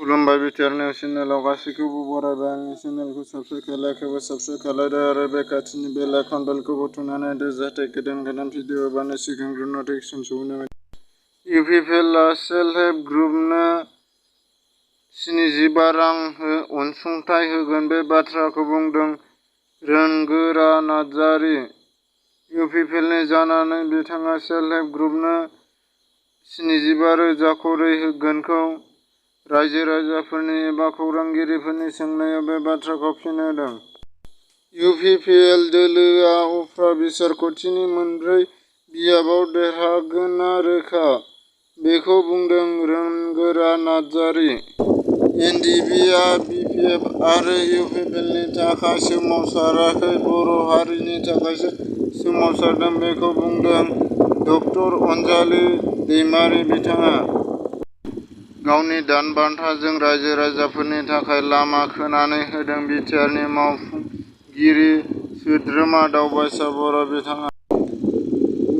खुलुमबाय BTR news चेनेलाव गासैखौबो बरायबाय। आंनि चेनेलखौ साबस्क्राइब खालायाखैबा साबस्क्राइब खालायदो आरो बे खाथिनि बेल आइकन बेलखौबो थुनानै होदो जाहाथे गोदान भिडिअ एबानो सिगांग्रो नटिफिकेसन सहैनाय बायदि। BPF सेल्फ हेल्प ग्रुपनो 75 रां अनसुंथाइ होगोन बे बाथ्राखौ बुंदों रोनगोरा नार्जारि। BPFनि जानानै बिथाङा सेल्फ हेल्प ग्रुपनो 75,000 खरै होगोनखौ रायजो-राजाफोरनि एबा खौरांगिरिफोरनि सोंनायाव बे बाथ्राखौ फिन होदों। UPPL दोलोआ उफ्रा बिसायख'थिनि मोनब्रै बियाबाव देरहागोनआ रोखा, बेखौ बुंदों रोनगोरा नार्जारि। एनडिबिआ BPF आरो UPPLनि थाखाय सोमावसाराखै, बर' हारिनि थाखायसो सोमावसारदों, बेखौ बुंदों ड अनजालि दैमारि। बिथाङा गावनि दान बान्थाजों रायजो-राजाफोरनि थाखाय लामा खोनानै होदों। BTRनि मावफुंगिरि सोद्रोमा दावबायसा बर'। बिथाङा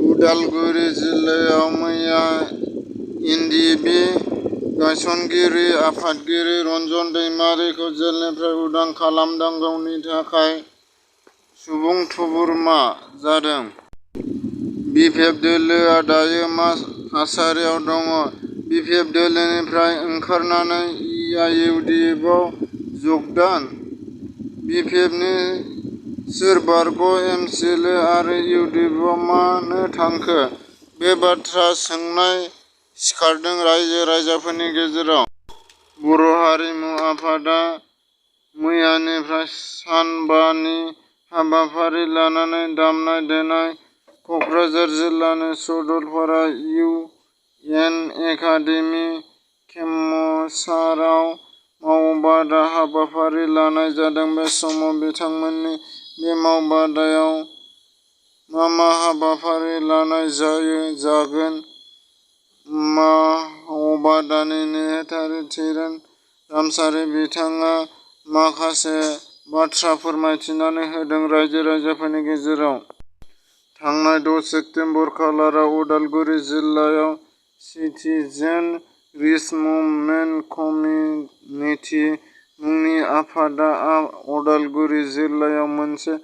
उदालगुरि जिल्लायाव मैया एनडिबि गायसनगिरि आफादगिरि रनजन दैमारिखौ जेलनिफ्राय उदां खालामदों। गावनि थाखाय सुबुं थुबुरमा जादों। BPF दोलोआ दायो मा थासारियाव दङ? BPF दोलोनिफ्राय ओंखारनानै EIUDFआव जगदान। BPFनि सोर बारग' MCL आरो UDFआव मानो थांखो? बे बाथ्रा सोंनाय सिखारदों रायजो-राजाफोरनि गेजेराव। बर' हारिमु आफादआ मैयानिफ्राय सानबानि हाबाफारि लानानै दामनाय-देनाय क'क्राझार जिल्लानि सदलपारा UN एकाडेमि केम्पसाराव मावबादा हाबाफारि लानाय जादों। बे समाव बिथांमोननि बे मावबादायाव मा हाबाफारि लानाय जागोन? मावबादानि नेहाथारि थिरेन रामसारि बिथाङा माखासे बाथ्रा फोरमायथिनानै होदों रायजो-राजाफोरनि गेजेराव। थांनाय 6 सेप्तेम्बर खालाराव उदालगुरि जिल्लायाव सिटिजेन रिच मुभमेन्ट कमिउनिटि मुंनि आफादआ उदालगुरि जिल्लायाव मोनसे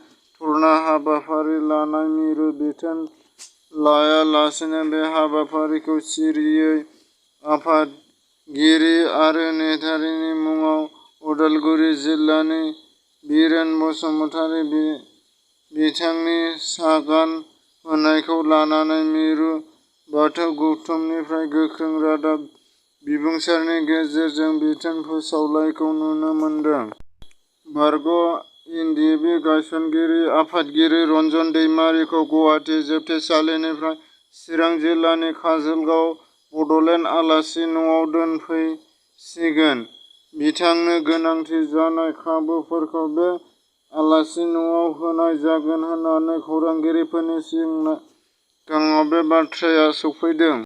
धर्ना हाबाफारि लानाय मिरु बिथोन लायालासेनो बे हाबाफारिखौ सिरियै आफादगिरि आरो नेहाथारिनि मुङाव उदालगुरि जिल्लानि बिरेन बसुमतारि बिथांनि सागान होनायखौ लानानै मिरु बाथौ गौथुमनिफ्राय गोख्रों रादाब बिबुंसारनि गेजेरजों बिथोन फोसावलायखौ नुनो मोनदों। बारग' एनडिबि गायसनगिरि आफादगिरि रनजन दैमारिखौ गुवाहाटी जोबथेसालिनिफ्राय चिरां जिल्लानि खजलगाव बड'लेण्ड आलासि न'आव दोनफैसिगोन। बिथांनो गोनांथि जानाय खाबुफोरखौ बे आलासि न'आव होनाय जागोन होननानै खौरांगिरिफोरनि सिगाङाव बे बाथ्राया सौफैदों।